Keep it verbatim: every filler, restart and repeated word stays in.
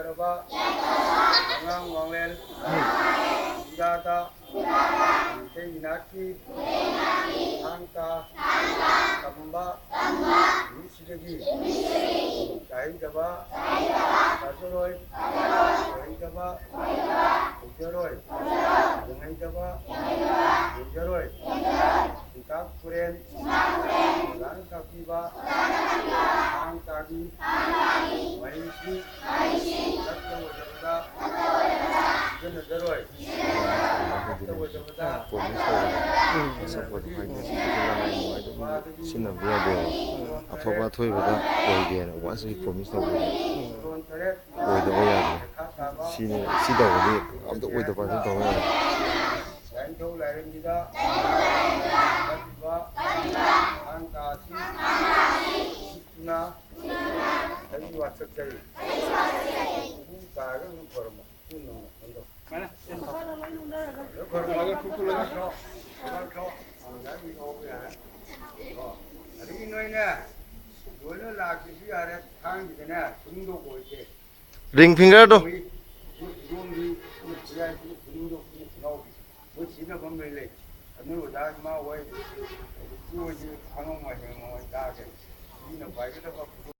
ꯌꯥꯏꯐꯕ ꯑꯉꯥꯡ ꯋꯥꯡꯂꯦꯟ ꯏꯌꯥꯗ ꯃꯩꯇꯩ ꯏꯅꯥꯠꯀꯤ ꯊꯥꯡ ꯇꯥ ꯇꯝꯕ ꯅꯨꯃꯤꯠꯁꯤꯗꯒꯤ ꯆꯥꯍꯩꯗꯕ ꯆꯥꯖꯔꯣꯏ, ꯆꯥꯍꯩꯗꯕ ꯇꯧꯖꯔꯣꯏ, ꯌꯦꯡꯍꯩꯗꯕ ꯌꯦꯡꯖꯔꯣꯏ꯫ ꯁꯤꯟꯇꯥꯛ ꯄꯨꯔꯦꯟ ꯑꯣꯖꯥꯅ ꯇꯥꯛꯄꯤꯕ ꯊꯥꯡ ꯇꯥꯒꯤ ꯃꯍꯩꯁꯤꯡ ꯐꯠꯇ ꯑꯣꯏꯗꯕꯗ ꯁꯤꯖꯤꯟꯅꯖꯔꯣꯏ꯫ ꯐꯠꯇ ꯑꯣꯏꯗꯕꯗ ꯄ꯭ꯔꯣꯃꯤꯁ ꯇꯧꯕꯗꯣ ꯁꯞꯄꯣꯔꯠ ꯍꯥꯏꯗꯤ ꯁꯤꯖꯤꯟꯅꯕ ꯌꯥꯗꯦꯕ꯫ ꯑꯐꯕ ꯑꯊꯣꯏꯕꯗ ꯑꯣꯏꯒꯦꯅ ꯋꯥꯟꯁ ꯄ꯭ꯔꯣꯃꯤꯁ ꯇꯧꯕꯗꯣ ꯇꯔꯦꯠ ꯑꯣꯏꯗꯕ ꯌꯥꯗꯦ꯫ ꯁꯤꯅꯤ, ꯁꯤ ꯇꯧꯔꯗꯤ ꯑꯝꯇ ꯑꯣꯏꯗꯕ ꯑꯗꯨꯝ ꯇꯧꯕ ꯌꯥꯗꯦ꯫ ꯂꯥꯏꯅꯤꯡꯊꯧ ꯂꯥꯏꯔꯦꯝꯕꯤꯗ ꯀꯠꯂꯤꯕ ꯊꯥꯡ ꯇꯥ ꯑꯁꯤ ꯎꯠꯇꯨꯅ ꯑꯩꯒꯤ ꯋꯥꯁꯛꯆꯔꯤ꯫ ꯃꯄꯨ ꯇꯥꯔꯒ ꯑꯗꯨꯝ ꯈꯣꯏꯔꯝꯃꯣ꯫ ꯄꯨꯟꯅ ꯑꯗꯨꯝ ꯈꯣꯏꯔꯝꯃꯣ꯫ ꯈꯣꯏꯔꯝꯃꯣ꯫ ꯑꯗꯒꯤ ꯅꯣꯏꯅꯦ ꯂꯣꯏꯅ ꯂꯥꯛꯀꯦꯁꯨ ꯌꯥꯔꯦ, ꯊꯥꯡꯒꯤꯗꯅꯦ ꯁꯨꯝꯗꯣꯛ ꯑꯣꯏꯗꯦ꯫ ꯔꯤꯡ ꯐꯤꯡꯒꯔꯗꯣ꯫ ꯃꯣꯏ ꯏꯔꯣꯝꯒꯤ ꯈꯨꯟꯅ ꯈꯨꯌꯥꯏꯒꯤ ꯈꯨꯅꯨꯡꯗꯣ ꯈꯨꯟꯅ ꯈꯨꯅꯥꯎꯒꯤ ꯃꯣꯏ ꯁꯤꯖꯤꯟꯅꯐꯝ ꯂꯣꯏ ꯂꯩ꯫ ꯑꯗꯨ ꯑꯣꯖꯥ ꯏꯃꯥ ꯍꯣꯏ, ꯏꯆꯦ ꯍꯣꯏꯗꯤ ꯈꯪꯉꯝꯃꯣꯏ, ꯍꯌꯦꯡ ꯃꯉꯣꯟ ꯇꯥꯒꯦ꯫ ꯃꯤꯅ ꯄꯥꯏꯒꯗꯕ